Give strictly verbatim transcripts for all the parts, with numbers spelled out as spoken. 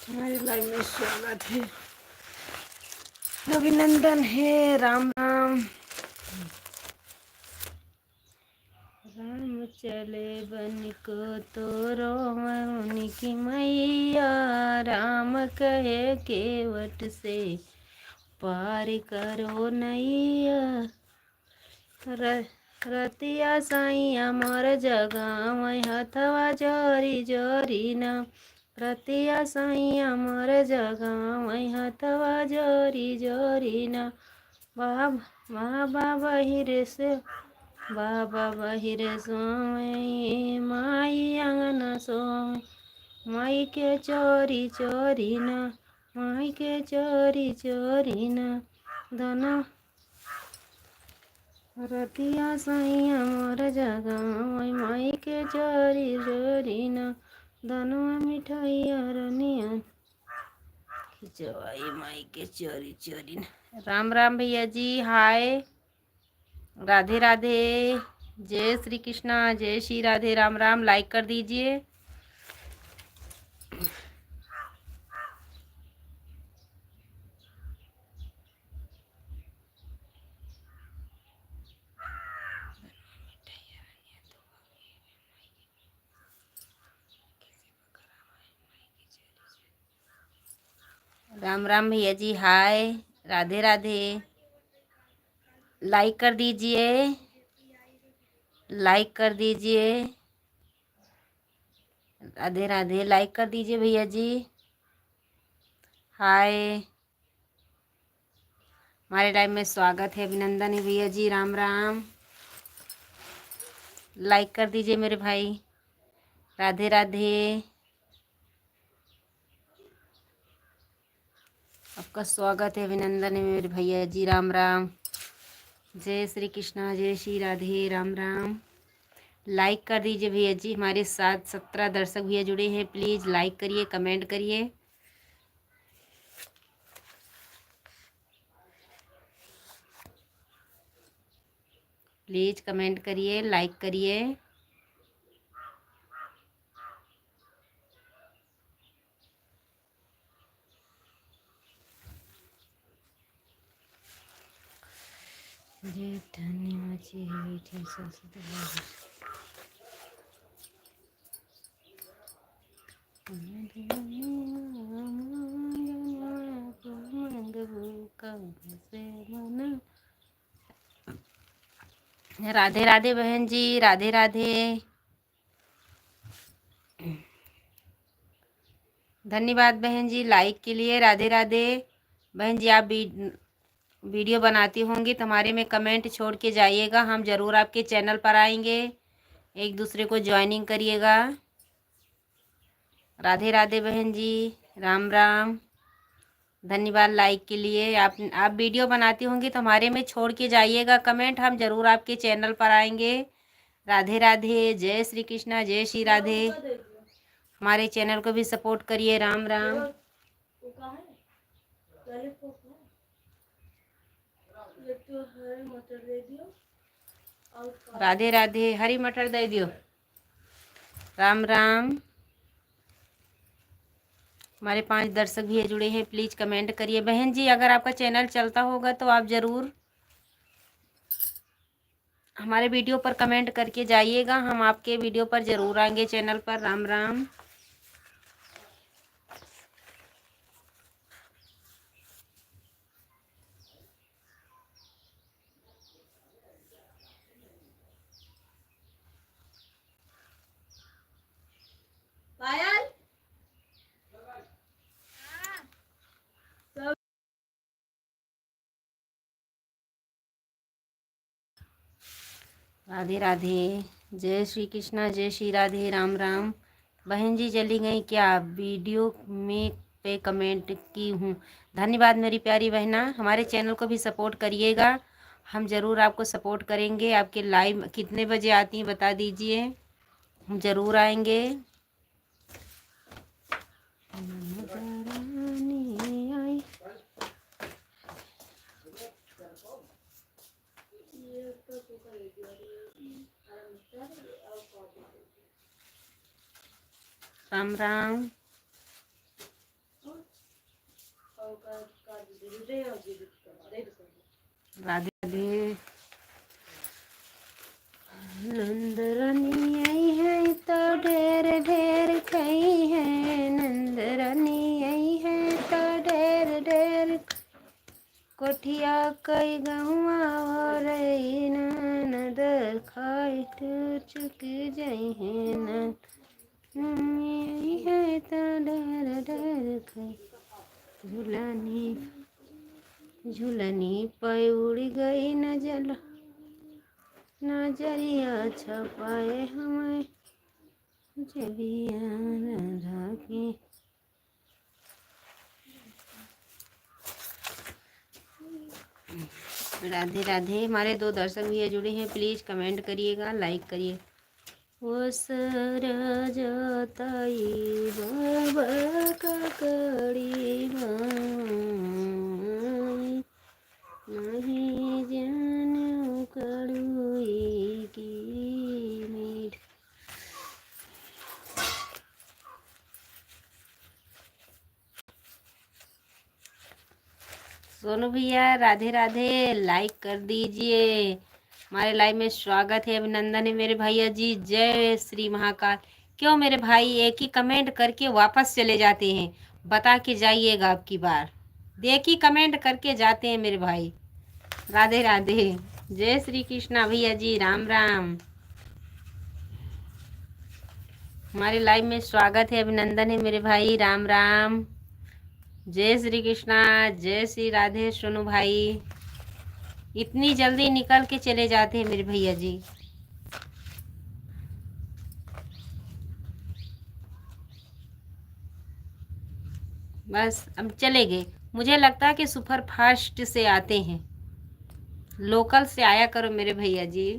हमारे live में स्वागत है, अभिनंदन है, राम राम। राम चले बन को तोरो उनकी मैया, राम कहे केवट से पार करो नैया। र-, रतिया सैया मोर जगावै हथवा जोरी जोरी ना। रतिया सैया मोर जगावै हथवा जोरी जोरी ना। बाबा, बाबा बहिरे से, बाबा बहिरे सोवै, माई अंगना सोवै, माई के चोरी चोरी ना, माई के चोरी चोरी ना। दोनों रतिया सैया मोर जगावै, माई के चोरी चोरी ना, दोनों मिठाइया रनिया खिंचवाई, माई के चोरी चोरी ना। राम राम भैया जी, हाय, राधे राधे, जय श्री कृष्णा, जय श्री राधे, राम राम। Like कर दीजिए। राम राम भैया जी, हाय, राधे राधे। Like कर दीजिए, like कर दीजिए। राधे राधे, like कर दीजिए भैया जी। हाय, हमारे live में स्वागत है, अभिनंदन है भैया जी, राम राम। Like कर दीजिए मेरे भाई। राधे राधे। आपका स्वागत है, अभिनंदन है मेरे भैया जी, राम राम। जय श्री कृष्णा, जय श्री राधे, राम राम। Like कर दीजिए भैया जी, हमारे साथ सत्रह दर्शक भैया जुड़े हैं, please like करिए, comment करिए। Please comment करिए, like करिए। जेठनी मची है बैठी ससुर। राधे राधे बहन जी, राधे राधे। धन्यवाद बहन जी, like के लिए। राधे राधे। बहन जी, आप वी-, video बनाती होंगी तो हमारे में comment छोड़ के जाइएगा, हम ज़रूर आपके channel पर आएंगे, एक दूसरे को joining करिएगा। राधे राधे बहन जी, राम राम। धन्यवाद like के लिए। आप, आप video बनाती होंगी तो हमारे में छोड़ के जाइएगा comment, हम ज़रूर आपके channel पर आएंगे। राधे राधे, जय श्री कृष्णा, जय श्री राधे। हमारे channel को भी support करिए। राम राम। राधे राधे, हरी मटर दे दियो। राम राम। हमारे पांच दर्शक भैया जुड़े हैं, please comment करिए। बहन जी, अगर आपका channel चलता होगा तो आप ज़रूर हमारे video पर comment करके जाइएगा, हम आपके video पर ज़रूर आएंगे channel पर। राम राम। पायल। राधे राधे, जय श्री कृष्णा, जय श्री राधे, राम राम। बहन जी चली गई क्या video में पे comment की हूँ? धन्यवाद मेरी प्यारी बहना, हमारे channel को भी support करिएगा, हम ज़रूर आपको support करेंगे। आपके live कितने बजे आती हैं बता दीजिए, हम ज़रूर आएंगे। राम राम। राधे राधे। नंद रानी आई है तो ढेर ढेर खाई है, नंद रानी आई है तो ढेर ढेर। कोठिया कई गहुआ हो रही ननद, खाई टू चुक जाई है ननद। आई है तो ढेर ढेर खाई। झुलनी, झुलनी पे उड़ गई नजर, नजरिया छपाए हमें जबिया राधा की। राधे राधे। हमारे दो दर्शक भैया जुड़े हैं, please comment करिएगा, like करिए। ओसरा जाताई बाबा का कड़ी बाई, नहीं जानू कड़ुई की मीठ। सोनू भैया, राधे राधे, like कर दीजिए। हमारे live में स्वागत है, अभिनंदन है मेरे भैया जी। जय श्री महाकाल। क्यों मेरे भाई, एक ही comment करके वापस चले जाते हैं, बता के जाइएगा अब की बार। एक ही comment करके जाते हैं मेरे भाई। राधे राधे, जय श्री कृष्णा भैया जी, राम राम। हमारे live में स्वागत है, अभिनंदन है मेरे भाई, राम राम। जय श्री कृष्णा, जय श्री राधे। सोनू भाई, इतनी जल्दी निकल के चले जाते हैं मेरे भैया जी। बस, अब चले गए। मुझे लगता है कि super fast से आते हैं, local से आया करो मेरे भैया जी।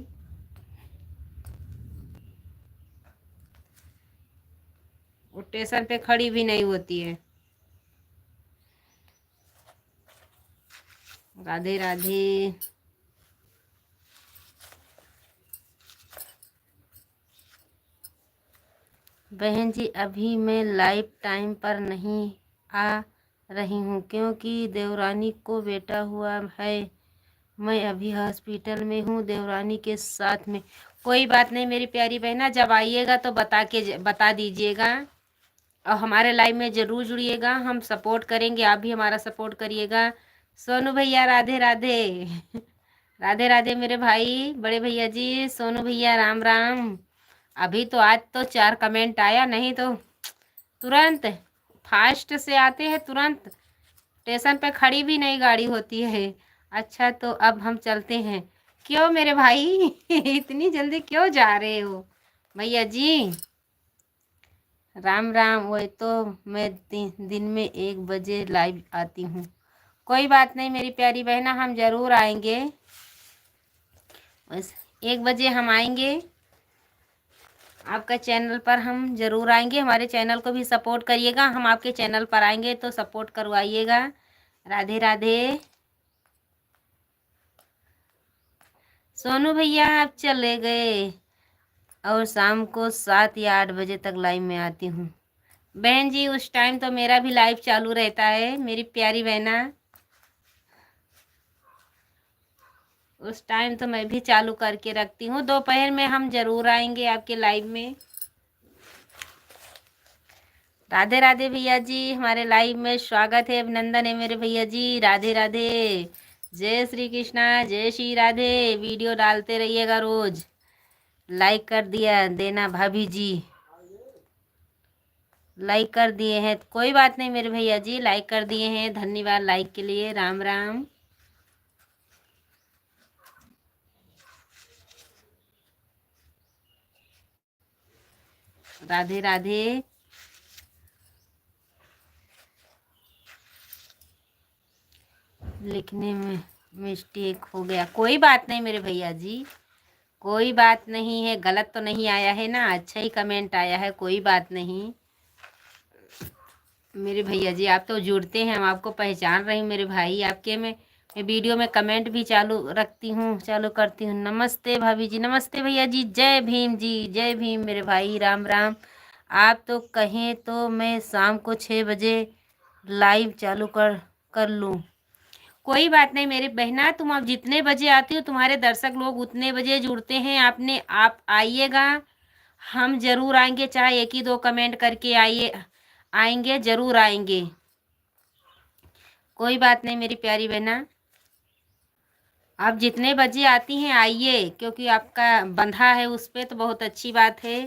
वो station पे खड़ी भी नहीं होती है। राधे राधे। बहन जी, अभी मैं live time पर नहीं आ रही हूँ, क्योंकि देवरानी को बेटा हुआ है, मैं अभी hospital में हूँ देवरानी के साथ में। कोई बात नहीं मेरी प्यारी बहना, जब आइएगा तो बता के ज-, बता दीजिएगा। और हमारे live में जरूर जुड़िएगा, हम support करेंगे, आप भी हमारा support करिएगा। सोनू भैया, राधे राधे। राधे राधे मेरे भाई, बड़े भैया जी, सोनू भैया, राम राम। अभी तो, आज तो चार comment आया, नहीं तो तुरंत fast से आते हैं, तुरंत station पे खड़ी भी नहीं गाड़ी होती है। अच्छा, तो अब हम चलते हैं। क्यों मेरे भाई, इतनी जल्दी क्यों जा रहे हो भैया जी? राम राम। वही तो, मैं दि-, दिन में एक बजे live आती हूँ। कोई बात नहीं मेरी प्यारी बहना, हम जरूर आएंगे। बस, एक बजे हम आएंगे आपका channel पर, हम जरूर आएंगे। हमारे channel को भी support करिएगा, हम आपके channel पर आएंगे तो support करवाइएगा। राधे राधे। सोनू भैया, आप चले गए और शाम को सात या आठ बजे तक live में आती हूँ। बहन जी, उस time तो मेरा भी live चालू रहता है, मेरी प्यारी बहना। उस time तो मैं भी चालू करके रखती हूँ। दोपहर में हम जरूर आएंगे आपके live में। राधे राधे भैया जी, हमारे live में स्वागत है, अभिनंदन है मेरे भैया जी। राधे राधे, जय श्री कृष्णा, जय श्री राधे। Video डालते रहिएगा रोज। Like कर दिया देना भाभी जी, like कर दिए हैं। कोई बात नहीं मेरे भैया जी, like कर दिए हैं, धन्यवाद like के लिए। राम राम। राधे राधे। लिखने में mistake हो गया, कोई बात नहीं मेरे भैया जी, कोई बात नहीं है, गलत तो नहीं आया है ना, अच्छा ही comment आया है, कोई बात नहीं। मेरे भैया जी, आप तो जुड़ते हैं, हम आपको पहचान रही हूँ मेरे भाई। आपके मैं, मैं video में comment भी चालू रखती हूँ, चालू करती हूँ। नमस्ते भाभी जी, नमस्ते भैया जी, जय भीम जी, जय भीम मेरे भाई, राम राम। आप तो कहें तो मैं शाम को छः बजे live चालू कर, कर लूँ। कोई बात नहीं मेरी बहना, तुम अब जितने बजे आती हो, तुम्हारे दर्शक लोग उतने बजे जुड़ते हैं। आपने, आप आइएगा, हम जरूर आएंगे, चाहे एक ही दो कमेंट करके आइए, आएंगे, जरूर आएंगे। कोई बात नहीं मेरी प्यारी बहना, आप जितने बजे आती हैं आइए, क्योंकि आपका बंधा है उस पे, तो बहुत अच्छी बात है।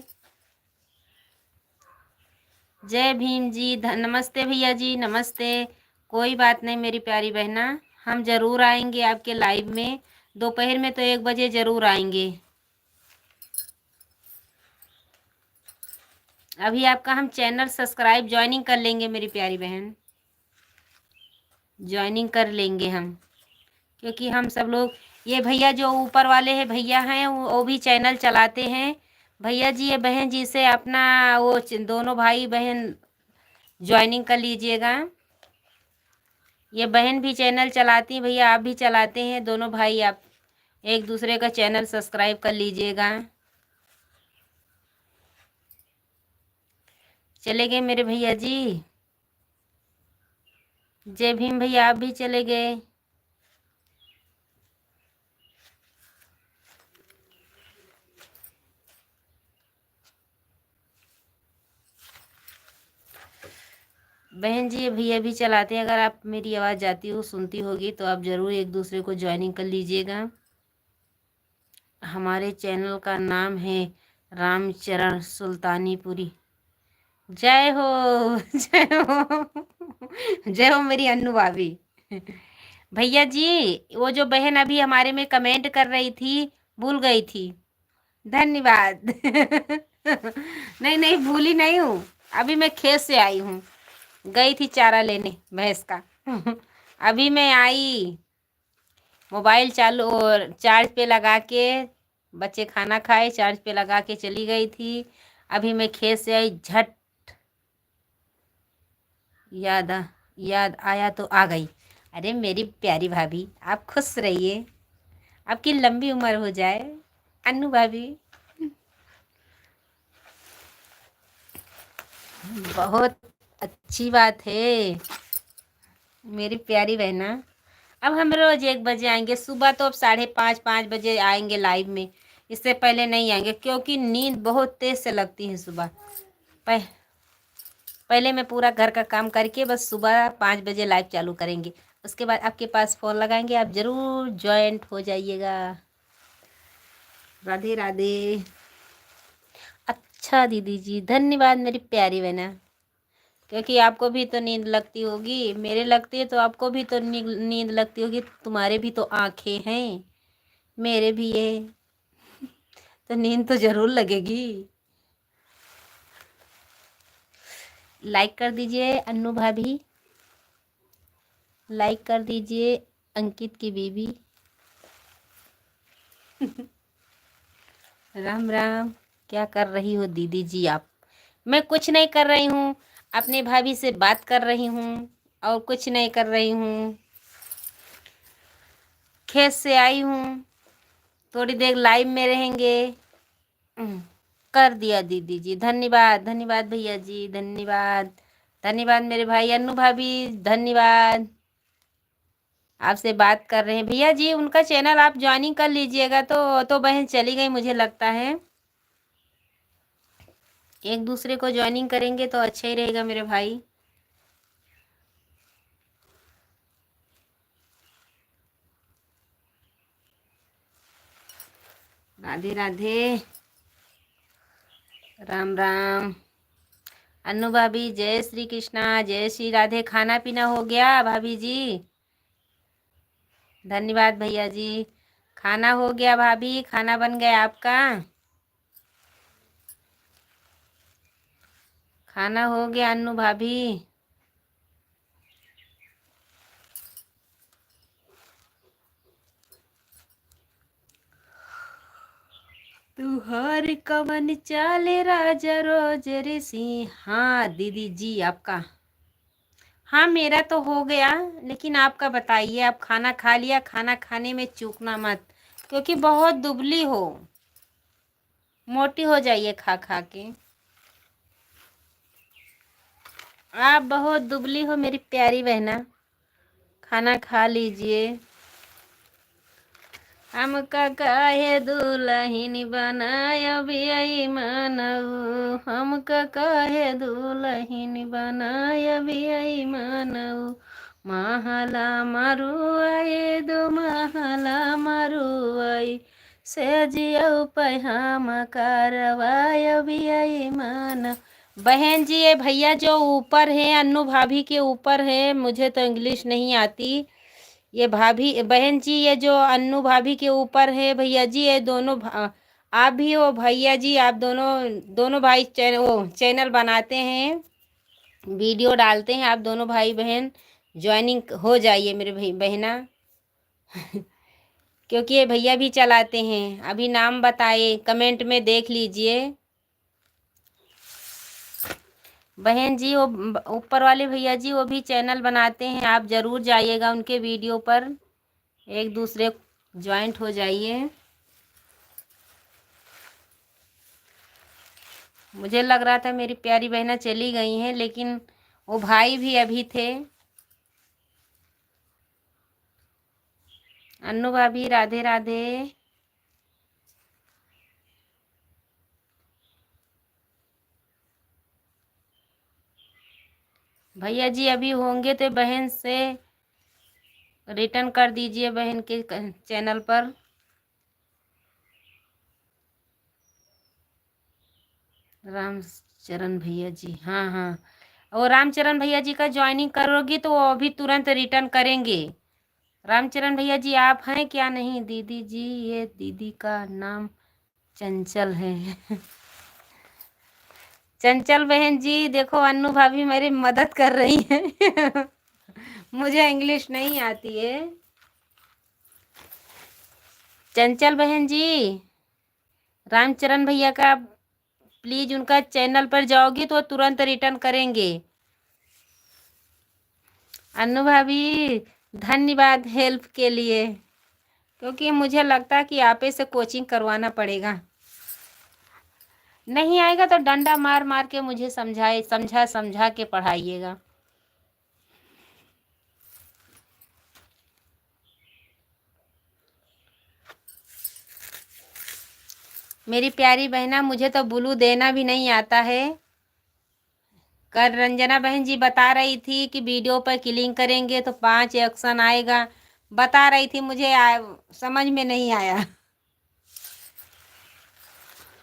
जय भीम जी, ध-, नमस्ते भैया जी, नमस्ते। कोई बात नहीं मेरी प्यारी बहना, हम जरूर आएंगे आपके लाइव में। दोपहर में तो एक बजे जरूर आएंगे। अभी आपका हम चैनल सब्सक्राइब, ज्वाइनिंग कर लेंगे मेरी प्यारी बहन, ज्वाइनिंग कर लेंगे हम, क्योंकि हम सब लोग, ये भैया जो ऊपर वाले हैं, भैया हैं, वो, वो भी चैनल चलाते हैं। भैया जी, ये बहन जी से अपना वो च-, दोनों भाई बहन ज्वाइनिंग कर लीजिएगा। ये बहन भी चैनल चलाती हैं भैया, आप भी चलाते हैं, दोनों भाई आप एक दूसरे का चैनल सब्सक्राइब कर लीजिएगा। चले गए मेरे भैया जी। जय भीम भैया, आप भी चले गए। बहन जी, ये भैया भी चलाते हैं। अगर आप मेरी आवाज़ जाती हो, सुनती होगी, तो आप ज़रूर एक दूसरे को ज्वाइनिंग कर लीजिएगा। हमारे चैनल का नाम है रामचरण सुल्तानीपुरी। जय हो, जय हो, जय हो मेरी अन्नू भाभी। भैया जी, वो जो बहन अभी हमारे में कमेंट कर रही थी, भूल गई थी। धन्यवाद। नहीं, नहीं, भूली नहीं हूँ। अभी मैं खेत से आई हूँ, गई थी चारा लेने भैंस का। अभी मैं आई, मोबाइल चालू और चार्ज पे लगा के, बच्चे खाना खाए, चार्ज पे लगा के चली गई थी। अभी मैं खेत से आई, झट याद आ, याद आया तो आ गई। अरे मेरी प्यारी भाभी, आप खुश रहिए, आपकी लंबी उम्र हो जाए अन्नू भाभी। बहुत अच्छी बात है मेरी प्यारी बहना। अब हम रोज एक बजे आएंगे, सुबह तो अब साढ़े पाँच, पाँच बजे आएंगे लाइव में, इससे पहले नहीं आएंगे क्योंकि नींद बहुत तेज से लगती है सुबह। पह-, पहले मैं पूरा घर का काम करके बस सुबह पाँच बजे लाइव चालू करेंगे, उसके बाद आपके पास फ़ोन लगाएंगे, आप ज़रूर ज्वाइंट हो जाइएगा। राधे राधे। अच्छा दीदी जी, धन्यवाद मेरी प्यारी बहना, क्योंकि आपको भी तो नींद लगती होगी, मेरे लगती है तो आपको भी तो नी-, नींद लगती होगी, तुम्हारे भी तो आंखें हैं, मेरे भी है, तो नींद तो ज़रूर लगेगी। लाइक कर दीजिए अन्नू भाभी, लाइक कर दीजिए अंकित की बीबी। राम राम। क्या कर रही हो दीदी जी आप? मैं कुछ नहीं कर रही हूँ, अपने भाभी से बात कर रही हूँ और कुछ नहीं कर रही हूँ। खेत से आई हूँ, थोड़ी देर लाइव में रहेंगे। हम्म, कर दिया दीदी जी, धन्यवाद, धन्यवाद भैया जी, धन्यवाद, धन्यवाद मेरे भाई अन्नू भाभी, धन्यवाद। आपसे बात कर रहे हैं भैया जी, उनका चैनल आप ज्वाइनिंग कर लीजिएगा। तो, तो बहन चली गई मुझे लगता है, एक दूसरे को ज्वाइनिंग करेंगे तो अच्छा ही रहेगा मेरे भाई। राधे राधे, राम राम। अन्नू भाभी, जय श्री कृष्णा, जय श्री राधे। खाना पीना हो गया भाभी जी? धन्यवाद भैया जी। खाना हो गया भाभी, खाना बन गया आपका? खाना हो गया अन्नू भाभी? तुहार कवन चाले राजा रोज रे सिंह। हाँ दीदी जी, आपका, हाँ मेरा तो हो गया, लेकिन आपका बताइए, आप खाना खा लिया? खाना खाने में चूकना मत, क्योंकि बहुत दुबली हो, मोटी हो जाइए खा खा के। आप बहुत दुबली हो मेरी प्यारी बहना, खाना खा लीजिए। हमका काहे दुलहिन बनाय बेईमानऊ, हमका काहे दुलहिन बनाय बेईमानऊ। महला मरुआई दो महला मरुआई, से जियऊ पैहाम करवाय बेईमान। बहन जी, ये भैया जो ऊपर है, अन्नू भाभी के ऊपर है, मुझे तो इंग्लिश नहीं आती। ये भाभी, बहन जी, ये जो अन्नू भाभी के ऊपर है, भैया जी, ये दोनों भा-, आप भी हो भैया जी, आप दोनों, दोनों भाई चै-, वो चैनल बनाते हैं, वीडियो डालते हैं, आप दोनों भाई बहन ज्वाइनिंग हो जाइए मेरे भाई, बहना। क्योंकि ये भैया भी चलाते हैं। अभी नाम बताए, कमेंट में देख लीजिए। बहन जी, वो ब-, ऊपर वाले भैया जी, वो भी चैनल बनाते हैं, आप जरूर जाइएगा उनके वीडियो पर, एक दूसरे ज्वाइंट हो जाइए। मुझे लग रहा था मेरी प्यारी बहना चली गई हैं, लेकिन वो भाई भी अभी थे। अन्नू भाभी, राधे राधे। भैया जी अभी होंगे तो बहन से रिटर्न कर दीजिए बहन के क-, चैनल पर। रामचरण भैया जी, हाँ, हाँ, और रामचरण भैया जी का ज्वाइनिंग करोगी तो वो अभी तुरंत रिटर्न करेंगे। रामचरण भैया जी, आप हैं क्या? नहीं दीदी जी, ये दीदी का नाम चंचल है। चंचल बहन जी, देखो अन्नू भाभी मेरी मदद कर रही हैं। मुझे इंग्लिश नहीं आती है। चंचल बहन जी, रामचरण भैया का प्लीज उनका चैनल पर जाओगी तो तुरंत रिटर्न करेंगे। अन्नू भाभी, धन्यवाद हेल्प के लिए, क्योंकि मुझे लगता है कि आप ही से कोचिंग करवाना पड़ेगा। नहीं आएगा तो डंडा मार मार के मुझे समझाए, समझा समझा के पढ़ाइएगा। मेरी प्यारी बहना, मुझे तो ब्लू देना भी नहीं आता है। कल रंजना बहन जी बता रही थी कि वीडियो पर क्लिक करेंगे तो पाँच ऑप्शन आएगा, बता रही थी, मुझे आ, समझ में नहीं आया।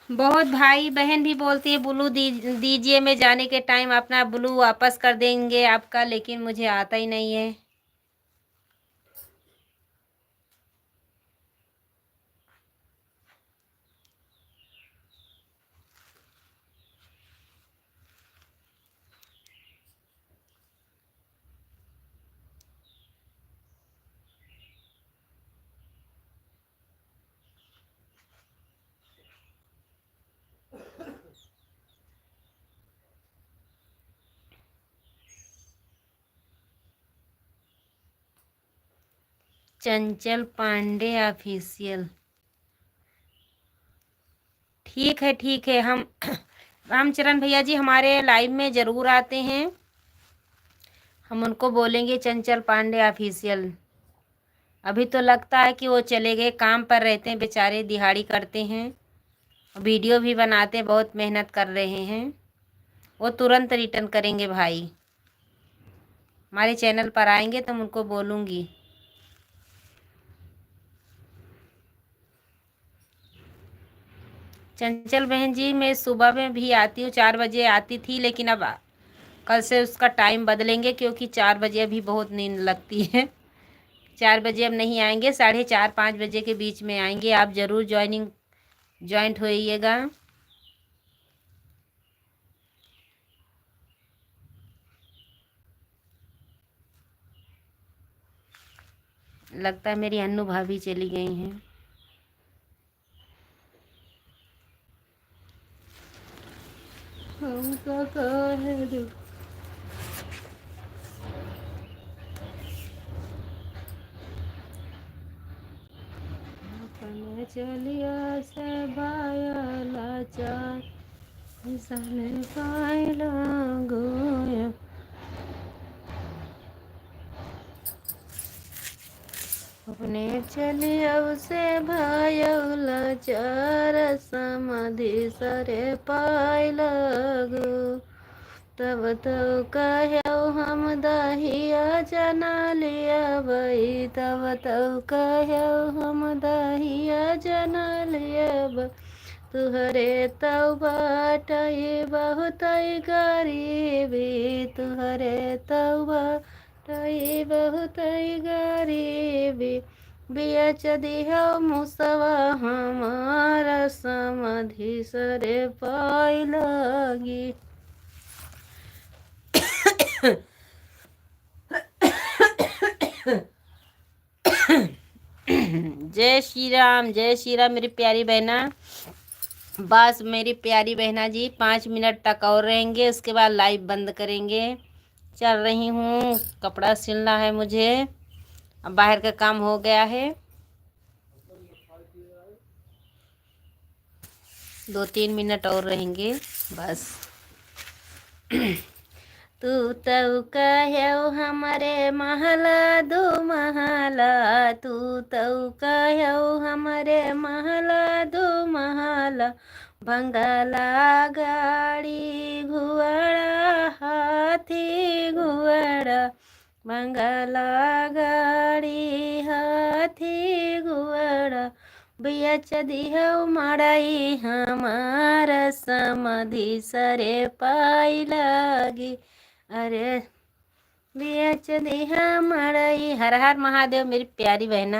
बहुत भाई बहन भी बोलती है, "ब्लू दी-, दीजिए, मैं जाने के टाइम अपना ब्लू वापस कर देंगे आपका," लेकिन मुझे आता ही नहीं है। चंचल पांडे ऑफिशियल। ठीक है, ठीक है, हम रामचरण भैया जी हमारे लाइव में ज़रूर आते हैं, हम उनको बोलेंगे चंचल पांडे ऑफिशियल। अभी तो लगता है कि वो चले गए, काम पर रहते हैं बेचारे, दिहाड़ी करते हैं, वीडियो भी बनाते हैं, बहुत मेहनत कर रहे हैं। वो तुरंत रिटर्न करेंगे भाई, हमारे चैनल पर आएंगे तो मैं उनको बोलूँगी। चंचल बहन जी, मैं सुबह में भी आती हूँ, चार बजे आती थी, लेकिन अब आ-, कल से उसका टाइम बदलेंगे, क्योंकि चार बजे अभी बहुत नींद लगती है। चार बजे अब नहीं आएंगे, साढ़े चार, पाँच बजे के बीच में आएंगे। आप ज़रूर ज्वाइनिंग, ज्वाइंट होइएगा। लगता है मेरी अन्नू भाभी चली गई हैं। हमका काहे दुख, अपन चलिया से बाया लाचार, इंसान पाइला गोया। अपने चलियौ से भयौ लाचार, समाधि सरे पाइ लागू। तब तौ कह्यौ हम दहिया जना लियबै, तब तौ कह्यौ हम दहिया जना लियबै। तुहरे तौ बाटै बहुतै गरीबी, तुहरे तौ बाटै बहुतै गरीबी। बियच दिहौ मुसवा हमार, समाधि सरे पाइ लागी। जय श्री राम, जय श्री राम मेरी प्यारी बहना। बस मेरी प्यारी बहना जी, पाँच मिनट तक और रहेंगे, उसके बाद लाइव बंद करेंगे। चल रही हूँ, कपड़ा सिलना है मुझे, अब बाहर का काम हो गया है। दो तीन मिनट और रहेंगे बस। तू तौ कह्यौ हमरे महला दू महला, तू तौ कह्यौ हमरे महला दू महला, बंगला गाड़ी घुअड़ा हाथी घुअड़ा, बंगला गाड़ी हाथी घुअड़ा, बियच दिहौ मड़ई हमार, समाधि सरे पाइ लागी। अरे बियच दिहा मड़ई। हर हर महादेव मेरी प्यारी बहना।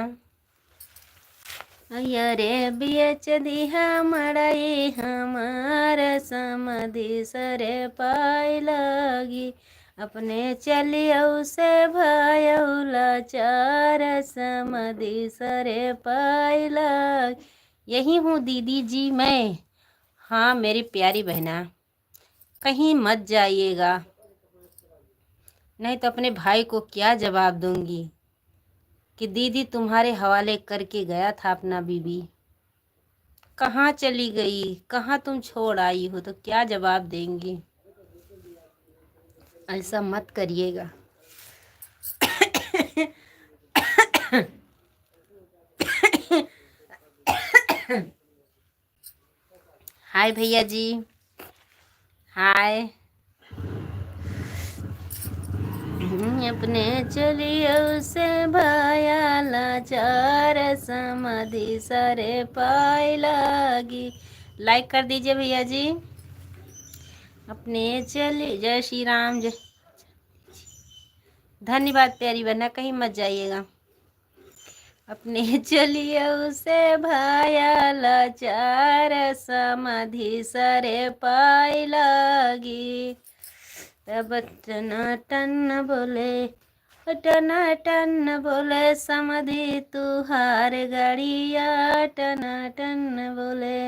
अरे बियच दिहा मड़ई हमार, समाधि सरे पाइ लागी। अपने चलियौ से भयौ लाचार, समाधि सरे पाइ लागी। यही हूँ दीदी जी मैं। हाँ मेरी प्यारी बहना, कहीं मत जाइएगा, नहीं तो अपने भाई को क्या जवाब दूंगी कि दीदी तुम्हारे हवाले करके गया था अपना बीबी, कहाँ चली गई, कहाँ तुम छोड़ आई हो, तो क्या जवाब देंगी? ऐसा मत करिएगा। हाय भैया जी, हाय। अपने चलियौ से भया लाचार, समाधि सरे पाइ लागी। लाइक कर दीजिए भैया जी। अपने चली, जय श्री राम, जय। धन्यवाद प्यारी बहना, कहीं मत जाइएगा। अपने चलियौ से भया लाचार, समाधि सरे पाइ लागी। तब टन टन बोले, टन टन बोले समाधि तुहार गड़िया, टन टन बोले।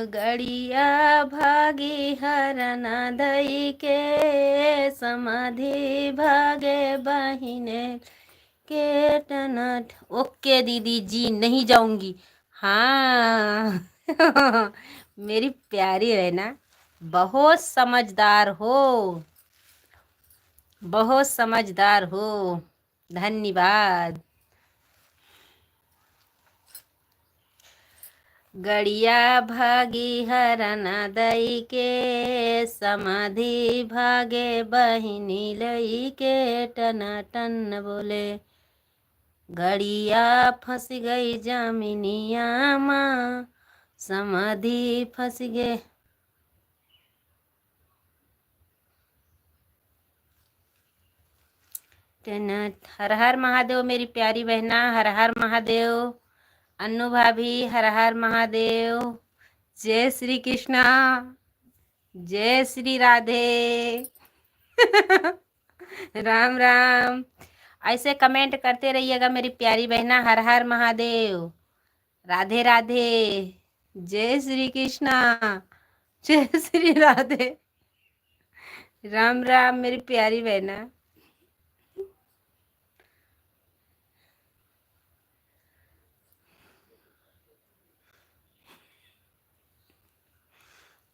गड़िया भागी हरना धइके, समाधि भागे बहिने के टनट। ओके दीदी जी, नहीं जाऊंगी। हाँ। मेरी प्यारी है ना, बहुत समझदार हो, बहुत समझदार हो। धन्यवाद। गड़िया भागी हरना दइके, समाधि भागे बहिनी लइके, टनाटन बोले। गड़िया फंस गई जमिनिया मा, समाधि फंस गए। टेनट, हर हर महादेव मेरी प्यारी बहना, हर हर महादेव। अन्नू भाभी, हर हर महादेव। जय श्री कृष्णा, जय श्री राधे। राम राम। ऐसे कमेंट करते रहिएगा मेरी प्यारी बहना। हर हर महादेव, राधे राधे, जय श्री कृष्णा, जय श्री राधे। राम राम मेरी प्यारी बहना।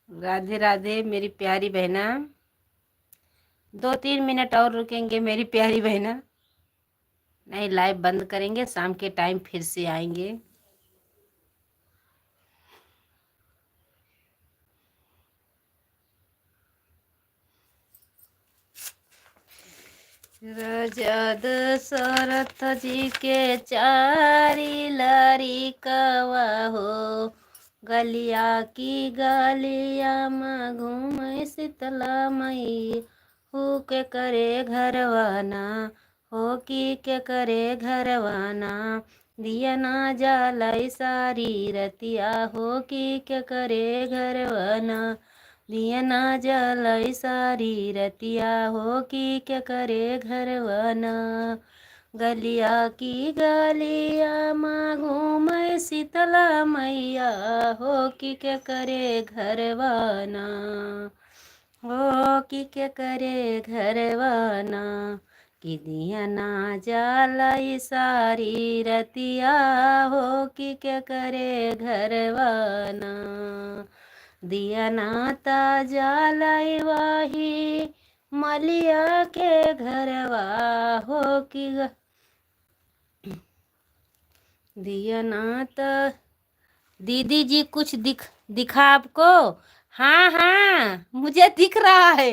राधे राधे मेरी प्यारी बहना। दो तीन मिनट और रुकेंगे मेरी प्यारी बहना। नहीं, live बंद करेंगे, शाम के time फिर से आएंगे। राजा दशरथ जी के चारि लरिकवा हो, गलिया की गलिया मा घूमै शीतला मैया, हो केकरे घरवा ना, हो कि केकरे घरवा ना, दिया ना जलै सारी रतिया, हो कि केकरे घरवा ना, दिया ना जलै सारी रतिया, हो कि केकरे घरवा ना। गलिया की गलिया मा घूमै शीतला मैया, हो कि केकरे घरवा ना, हो कि केकरे घरवा ना, कि दिया ना जलै सारी रतिया, हो कि केकरे घरवा ना। दिया ना त जलै वही मलिया के घरवा, हो कि ग-, दिया ना त दीदी जी, कुछ दिख, दिखा आपको? हाँ, हाँ, मुझे दिख रहा है।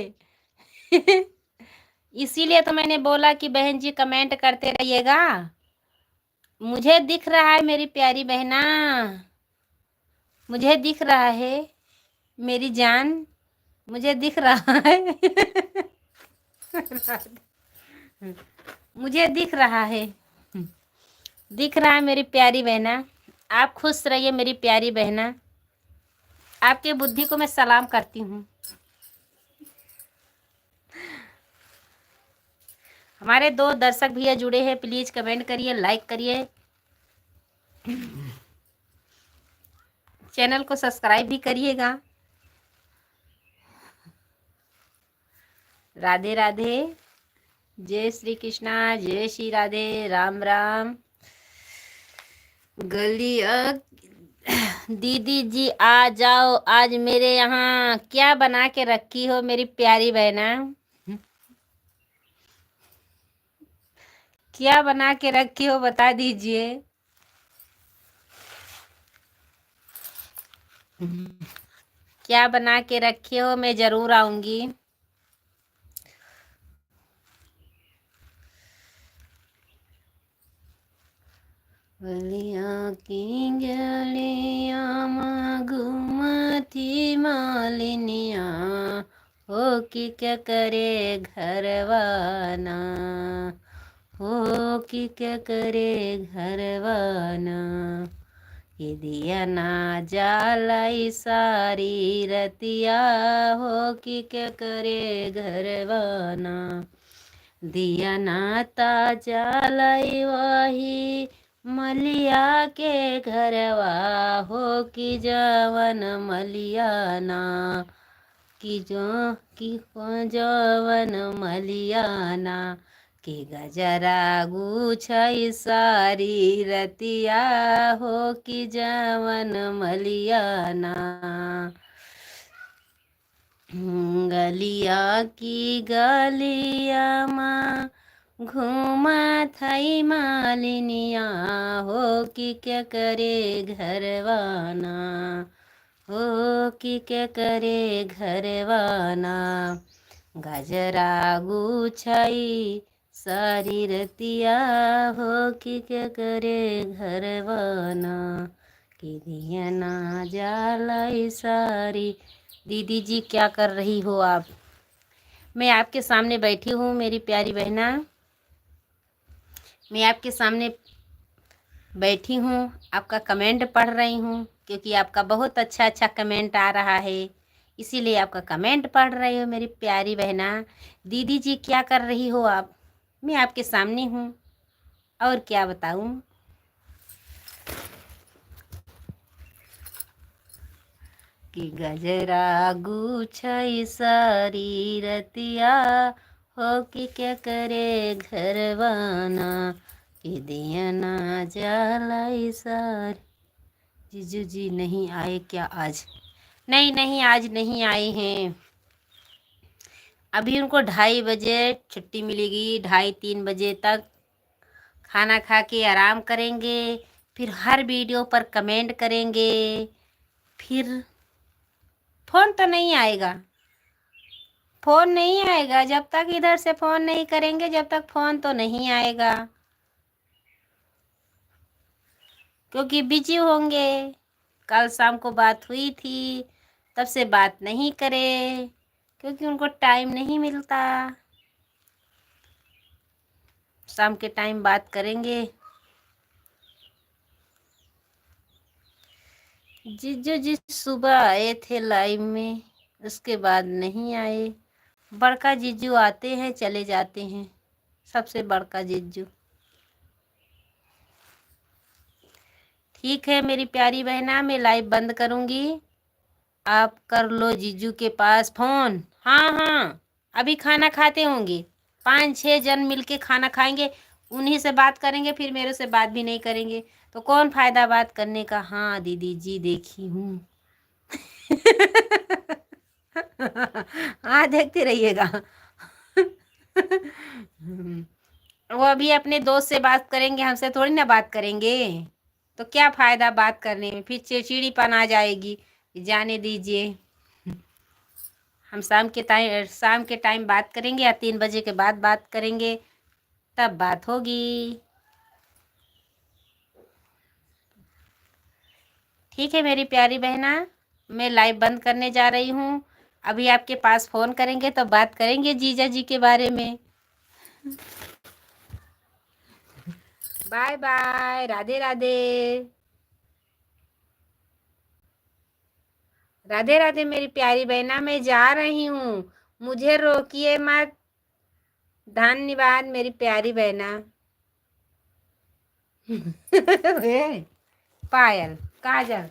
इसीलिए तो मैंने बोला कि बहन जी, comment करते रहिएगा। मुझे दिख रहा है मेरी प्यारी बहना, मुझे दिख रहा है मेरी जान, मुझे दिख रहा है। मुझे दिख रहा है, दिख रहा है मेरी प्यारी बहना। आप खुश रहिए मेरी प्यारी बहना, आपके बुद्धि को मैं सलाम करती हूँ। हमारे दो दर्शक भैया जुड़े हैं, please comment करिए, like करिए, channel को subscribe भी करिएगा। राधे राधे, जय श्री कृष्णा, जय श्री राधे, राम राम। गलिया दीदी जी आ जाओ आज मेरे यहाँ, क्या बना के रखी हो मेरी प्यारी बहना? क्या बना के रखी हो, बता दीजिए। क्या बना के रखे हो, मैं जरूर आऊंगी। बलिया की गलिया मा घूमत ही मालिनिया, हो कि केकरे घरवा ना, हो कि केकरे घरवा ना। कि दिया ना जलै सारी रतिया, हो कि केकरे घरवा ना। दिया ना त जलै वही मलिया के घरवा, हो कि जवन मलिया ना, कि जो, कि हो जवन मलिया ना, कि गजरा गुछै सारी रतिया, हो कि जवन मलिया ना। गलिया की गलिया मा घूमत है मालिनिया, हो कि केकरे घरवा ना, हो कि केकरे घरवा ना। गजरा गुछै सारी रतिया, हो कि केकरे घरवा ना। कि दिया ना जलै सारी। दीदी जी, क्या कर रही हो आप? मैं आपके सामने बैठी हूँ मेरी प्यारी बहना, मैं आपके सामने बैठी हूँ, आपका comment पढ़ रही हूँ, क्योंकि आपका बहुत अच्छा अच्छा comment आ रहा है, इसीलिए आपका comment पढ़ रही हूँ मेरी प्यारी बहना। दीदी जी, क्या कर रही हो आप? मैं आपके सामने हूँ, और क्या बताऊँ। कि गजरा गुछै सारी रतिया, हो कि केकरे घरवा ना, कि दिया ना जलै सारी। जीजू जी नहीं आए क्या आज? नहीं, नहीं, आज नहीं आए हैं। अभी उनको ढाई बजे छुट्टी मिलेगी, ढाई तीन बजे तक खाना खा के आराम करेंगे, फिर हर वीडियो पर कमेंट करेंगे। फिर फोन तो नहीं आएगा, फोन नहीं आएगा। जब तक इधर से फोन नहीं करेंगे, जब तक फोन तो नहीं आएगा, क्योंकि बिजी होंगे। कल शाम को बात हुई थी, तब से बात नहीं करे, क्योंकि उनको टाइम नहीं मिलता। शाम के टाइम बात करेंगे। जीजू जी सुबह आए थे लाइव में, उसके बाद नहीं आए। बड़का जीजू आते हैं, चले जाते हैं, सबसे बड़का जीजू। ठीक है मेरी प्यारी बहना, मैं लाइव बंद करूँगी। आप कर लो जीजू के पास फोन। हाँ, हाँ, अभी खाना खाते होंगे, पाँच छः जन मिलके खाना खाएंगे, उन्हीं से बात करेंगे, फिर मेरे से बात भी नहीं करेंगे, तो कौन फायदा बात करने का। हाँ दीदी जी, देखी हूँ। हाँ, देखते रहिएगा। वो अभी अपने दोस्त से बात करेंगे, हमसे थोड़ी ना बात करेंगे। तो क्या फायदा बात करने में, फिर चिड़चिड़ीपन आ जाएगी। जाने दीजिए, हम शाम के टाइम, शाम के टाइम बात करेंगे या तीन बजे के बाद बात करेंगे, तब बात होगी। ठीक है मेरी प्यारी बहना, मैं लाइव बंद करने जा रही हूँ। अभी आपके पास फोन करेंगे तो बात करेंगे जीजा जी के बारे में। बाय बाय, राधे राधे। राधे राधे मेरी प्यारी बहना, मैं जा रही हूँ, मुझे रोकिए मत। धन्यवाद मेरी प्यारी बहना। ए, पायल, काजल,